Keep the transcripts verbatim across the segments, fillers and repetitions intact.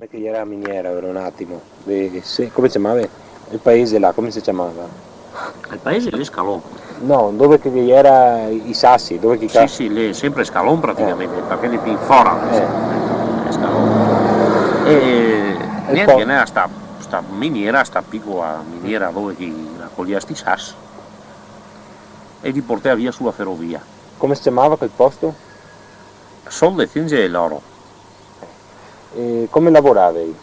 Che gera la miniera, vero, un atimo? De, se, come se ciamava? El paese là, come se ciamava? El paese lì, Scalon. No, dove che gera i, i sasi, dove che... Sì, sì, lì, sempre Scalon praticamente, eh, parché lì pì in fora, eh, xe Scalon. E, e niente, po- ghe n'era sta, sta miniera, sta picola miniera dove che racoglieva sti sasi e li portava via su la ferovia. Come se ciamava quel posto? Sol de Cengi de l'Oro. E come lavoravi?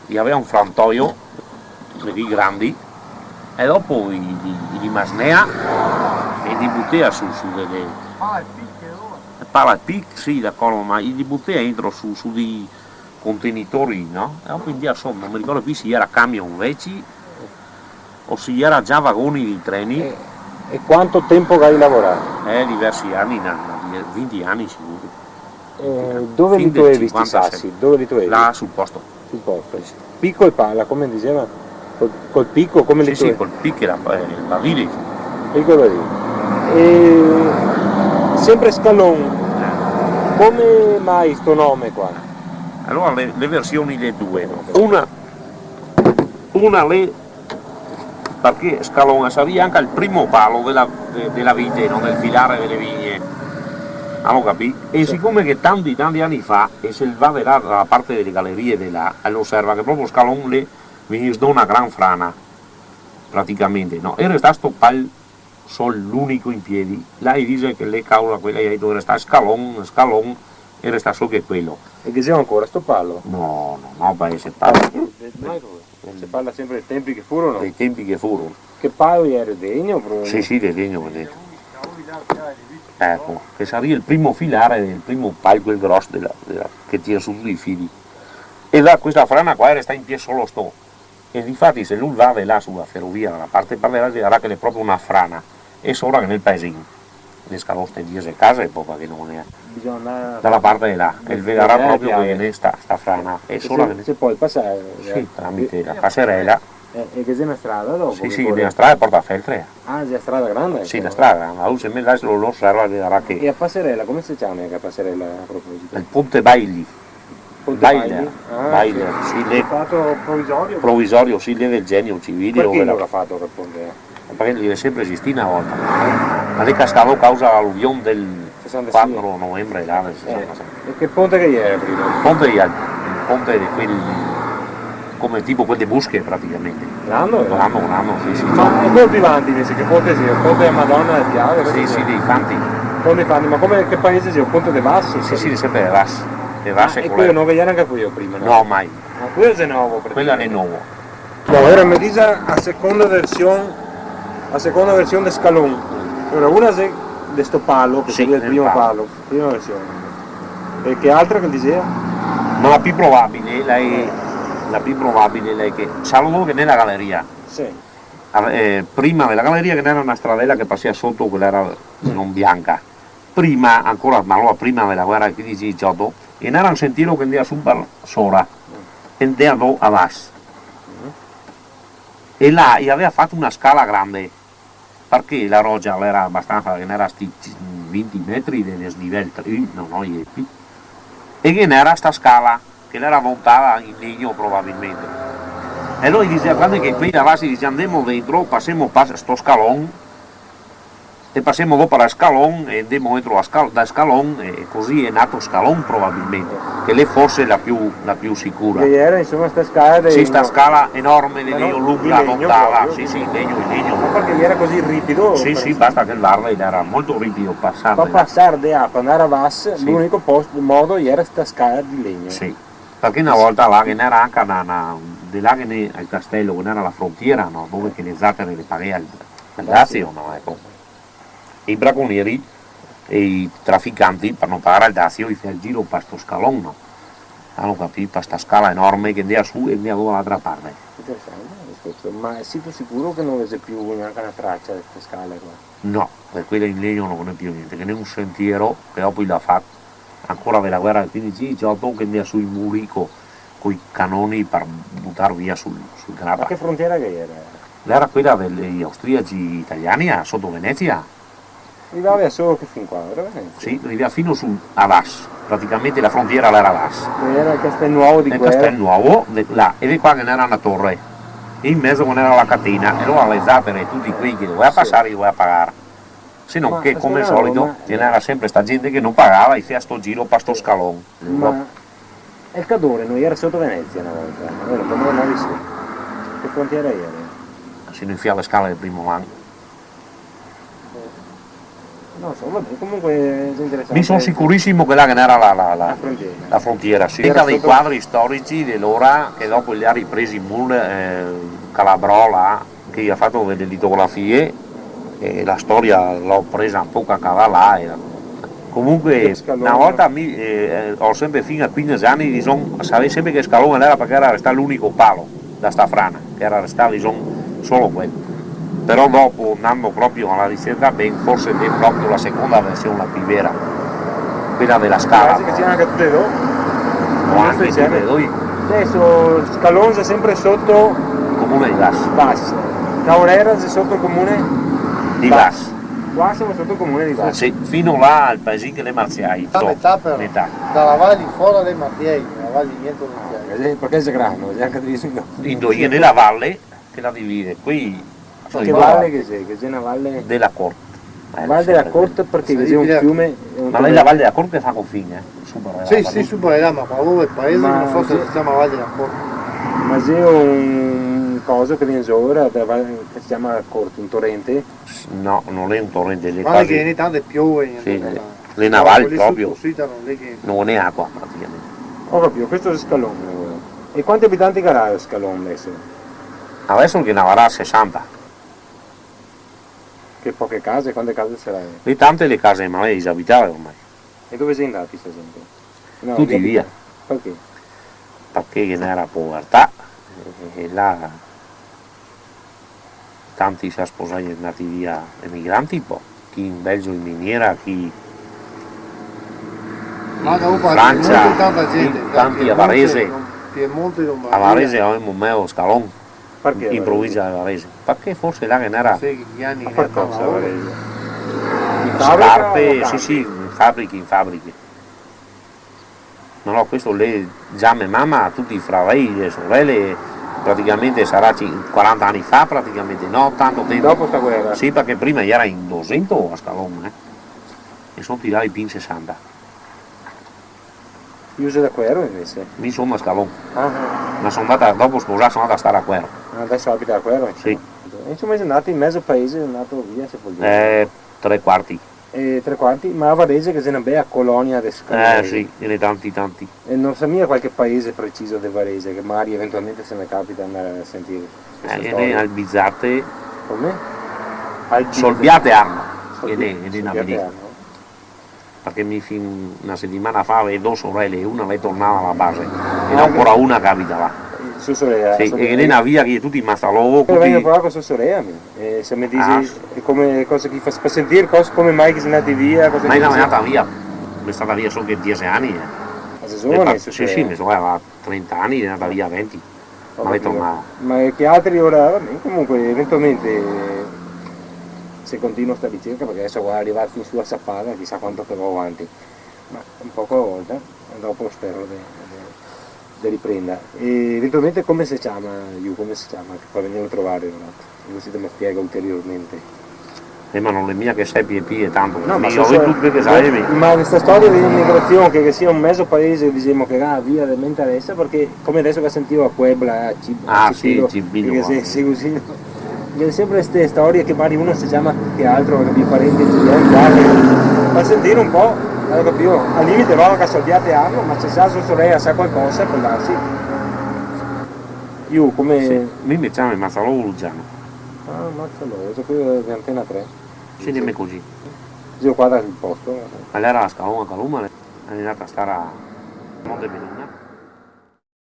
I gavea un frantoio, de quei grandi, e dopo i, i, i li masnea e i li butea su, su de, de... Pala e pic, sì, d'acordo, ma i li butea dentro su, su dei contenitori, no? E dopo i ndea so, no me ricordo pì se i gera camion veci, o se i gera già vagoni di treni. E, e quanto tempo che hai lavorato? Eh, diversi ani, na, na die-, vinti ani sicuro. Eh, dove li toevi sti sasi? Dove li toevi? Là sul posto. Sul posto. Sì, sì. Pico e pala, come diceva? Col, col pico, come li toevi? Sì, sì, col pico e la, eh, el badile. Pico e badile. E sempre Scalon, come mai sto nome qua? Alora, le, le versioni le due. Una, una le Parché Scalon savea anca el primo palo de la, de, de la vite, no? Del filare de le vigne. Gavemo capì? E sì. Sicome che tanti, tanti ani fa, e se va de là, da la parte de le galerie de là, e lo oserva che proprio Scalon lì vegnea su na gran frana, praticamente, no? Gera stà sto pal sol l'unico in piedi. Là i dixe che l'è causa quela, i ga dito, gera stà Scalon, Scalon, gera stà sol che quelo. E ghe xe ancora sto palo? No, no, no, parché se parla... Ah, eh, ormai no. Se parla sempre dei tempi che furono? Dei tempi che furono. Che palo gera, de legno, proprio? Sì, sì, de legno, vedete. Eco, che sarìa el primo filare, el primo pal, quel groso de la, de la, che tira su i fili. E da questa frana qua gera stà in pie solo sto. E difati se lu va de là su la ferovia, da la parte par de là, vedarà che l'è proprio na frana. E sora che nel paesin, le scaloste, diese case, po' parché no ghe n'è. Bisogna andar da la parte de là, e vedarà proprio che ghe n'è sta, sta frana. E sora che... Se pol pasar, sì, eh, tramite la paserela. Eh, e ghe xe na strada dopo? Sì, sì, ghe xe na strada che porta a Feltre. Ah, xe na strada granda? Sì, na strada granda. Lu se mete là, se lo, lo oserva, vedarà che... E la paserela, come se ciama la paserela a proposito? El Ponte Bailey. Ponte Bailey. Bailey. Ah, Bailey, sì, sì, l'è fato provisorio? Provisorio, sì, l'è del genio civile. Parché no l'à fato quel ponte? Parché l'è sempre esistì na volta. Ma l'è cascà causa l'aluvion del sesantasie. Quatro novembre, là, del sesantasie. Eh, e che ponte che gera prima? Ponte de, el ponte de quel, come tipo quel de Busche, praticamente. Grando, eh? Grando, grando, sì, sì. Ma e quel pì vanti invese, che ponte xe? El ponte dela Madona dele Piave? Sì, sì, dei Fanti. Ponte dei Fanti, ma come, che paese xe? Ponte de Vas? Sì, sì, sempre de Vas. De Vas. Ah, e quel no ghe gera anca quel prima, no? No, mai. Ah, quel xe novo, praticamente. Quel xe novo. No, gera, me dixe, a seconda version, a seconda version de Scalon. Gera una xe de sto palo, che xe el primo palo, prima version. E che altra che dixeva? Ma la pì probabile, la xe, la pì probabile la xe che, sa dove che ghe n'è la galeria? Sì. A, eh, prima dela galeria ghe n'era na stradela che pasea soto, che l'era, se no, bianca. Prima, ancora, ma alora prima dela guera del quindese dixoto, ghe n'era un sentiero che ndea su par sora, e ndea do a Vas. E là i gavea fato na scala grande, parché la rogia l'era abastansa, che ghe n'era sti vinti metri de desnivel, tre, no, no, i xe pì. E ghe n'era sta scala, che l'era montada in legno probabilmente. E alora i dixea, quando che quei da Vas i dixea, "Andemo dentro, pasemo pa sto scalon, e pasemo dopo da scalon, e andemo dentro da scal-, da scalon", e cusì xe nato Scalon probabilmente, che l'è forse la pì, la pì sicura. Che gera, insoma, sta scala de... Sì, sta scala enorme de legno, lunga, dondada, proprio? Sì, sì, legno, in legno. Ma parché gera cusì ripido? Sì, sì, basta che el varda, l'era molto ripido pasar de là. Pa pasar de là, pa andar a Vas, sì, l'unico posto, modo gera sta scala de legno. Sì, parché na volta là ghe n'era anca na, na, de là che ghe n'è al castelo, che ghe n'era la frontiera, no? Dove che le zatere le pagava el, el dazio, no? Eco. E i braconieri e i traficanti, par no pagar el dazio, i fea el giro pa sto scalon, no? Gavemo capì, pa sta scala enorme che ndea su e ndea do da l'altra parte. Interesante, eh, questo. Ma sito sicuro che no ghe xe pì gnanca na tracia de ste scale qua? No, par quela in legno no ghe n'è pì gnente, ghe n'è un sentiero che dopo i l'à fato ancora de la guera del quindese dixoto, che ndea su in muli co, coi canoni par butar via sul, sul grapa. Ma che frontiera che gera? L'era quela dei austriaci italiani, a, soto Venezia. Rivava solo che fin qua, vero? Venezia? Sì, rivava fin su a Vas. Praticamente la frontiera l'era là. L'era el Castelnuovo de qua. El Castelnuovo, de là, e de qua ghe n'era na tore. E in mezo ghe n'era la catena, e alora le zatere e tuti quei che dovea pasare, i dovea pagare. Se no che, come al solito, ghe n'era sempre sta gente che no pagava e i fea sto giro pa sto scalon. Ma el Cadore no l'era soto Venezia na volta? Alora, come no l'era? Che frontiera l'era? Se no i fea le scale del primo ano. No so, va ben, comunque xe interesante. Mi son sicurisimo che là ghe n'era la, la, la, la frontiera, sì. Era dei quadri storici de lora, che dopo li ga ripresi Mul, eh, Calabrò là, che ga fato dele litografie, e la storia l'ho presa un poco anca da là, e comunque, na volta mi, eh, eh, go sempre fin a quindese ani, dixon, savea sempre che scalon l'era parché l'era restà l'unico palo da sta frana, che l'era restà, dixon, solo quel. Però dopo, andando proprio a la ricerca, ben, forse xe proprio la seconda version la pi vera, quela de la scala. Parece che sia anca tute e do. O anca tute e do. Deso el scalon xe sempre soto Comune de Vas. Vas. Caorera xe soto el comune de Vas. Qua semo soto el comune de Vas. Sì, fin là al paesin che l'è Marziai. A metà però. Metà. Da la val in fora l'è Marziai, la val in dentro l'è Marziai. Eh, parché xe grande, xe anca vicino. Indove ghe n'è la vale che la divide, qui... Ma che vale che xe? Che xe na vale? De la Corte. Eh, Val de la Corte, parché xe un fiume, xe un... Ma la Val de la Corte fa confine, eh, su par là. Sì, sì, su par là, ma qua dove el paese, no so se se ciama Val de la Corte. Ma xe un coso che vien su ora, da Val, che se ciama Corte, un torente? No, no l'è un torente, l'è quasi... Vale che ghe n'è tante piove, sì, l'è na val proprio. Cosita, no l'è che... No ghe n'è acua, praticamente. Go capìo, questo xe Scalon, eh. E quanti abitanti che ga el Scalon deso? Deso ghe n'avarà sesanta. Che poche case, quante case sarà? E tante le case, ma le disabità ormai. E dove xe ndati sta gente? No, tuti via. Parché? Parché ghe n'era povertà, e, e là tanti se ga sposà e xe ndati via emigranti, po', chi in Belgio in miniera, chi in Francia, tanta gente, chi tanti a Varese. Piemonte, Lombardia. A Varese gavemo mejo Scalon. Parché in provincia de Varese? Parché forse là ghe n'era... Sì, che ani... A far cosa a Varese? In fabrica o campi? Scarpe, sì, sì, in fabriche, in fabriche. No, no, questo l'è, già me mama, tuti i fradei, le sorele, praticamente sarà ci-, quaranta ani fa, praticamente, no? Tanto tempo. Dopo sta guera? Sì, parché prima i era in dosento a Scalon, eh. E son tirati in sesanta. Lu xe da Quero, invese? Mi son da Scalon. Ah, ah. Ma son ndata, dopo sposà, son ndata a star a Quero. Ah, deso abita a Quero? Sì. Insoma, xe ndati in mezo paese, xe ndati via, se pol dir. Eh, tre quarti. Eh, tre quarti, ma a Varese che xe na bea colonia de scaloni. Eh, sì, ghe n'è tanti, tanti. E no sa mia qualche paese preciso de Varese, che magari eventualmente se me capita ndar a sentir. Eh, ghe n'è Albizate. Come? Albizate. Solbiate Arno. Ghe n'è, ghe n'è na bea. Solbiate Arno. Parché mi fin na setimana fa gavevo do sorele, una l'è tornada a la base, e ghe n'è ancora una che abita là. So sorela. Sì, e ghe n'è na via che xe tuti in Mazzalovo, tuti... Vegno qua co so sorela, mi. E se me disi, ah, sì, e come, cosa che fa, par sentir cosa, come mai che xe ndati via, cosa che... Ma ela xe ndata via, l'è stata via solo che diese ani, eh. Ma xe giovane, so sorela? Sì, sì, me sorela ga trenta ani, l'è ndata via a venti. Go capìo. Ma l'è tornada. Ma che altri ora, va ben, comunque, eventualmente, se continua sta ricerca, parché deso qua rivar fin su a Sapada, chisà quanto che va avanti. Ma un poco a volta, e dopo spero de, de, de riprendar. E eventualmente come se ciama, lu, come se ciama, che po' vegnelo a trovar, no? Cusì te me spiega ulteriormente. Eh, ma no l'è mia che sepi e pì e tanto. No, ma mi so, so, tuto quel che savevi. Ma sta storia de imigrasion, che, che sia un mezo paese, disemo, che va via de mente adeso, parché come deso che sentivo a Puebla, a Cib-, a Cipilo, sì, Cipilo, che se, sì, cusì, no? Ghe xe sempre ste storie che magari uno se ciama che altro, che i parenti, i parenti, par sentir un po', ga capìo? Al limite va anca a Solbiate Arno, ma se sa so sorela sa qualcosa, pol darse. Lu, come... Sì, mi me ciamo Mazzalovo Luciano. Ah, Mazzalovo, xe queo de Antena tre. Sì, dime cusì. Sì, qua dal posto. Alora a Scalon, a Caluma, l'è ndata a star a Monte Beluna.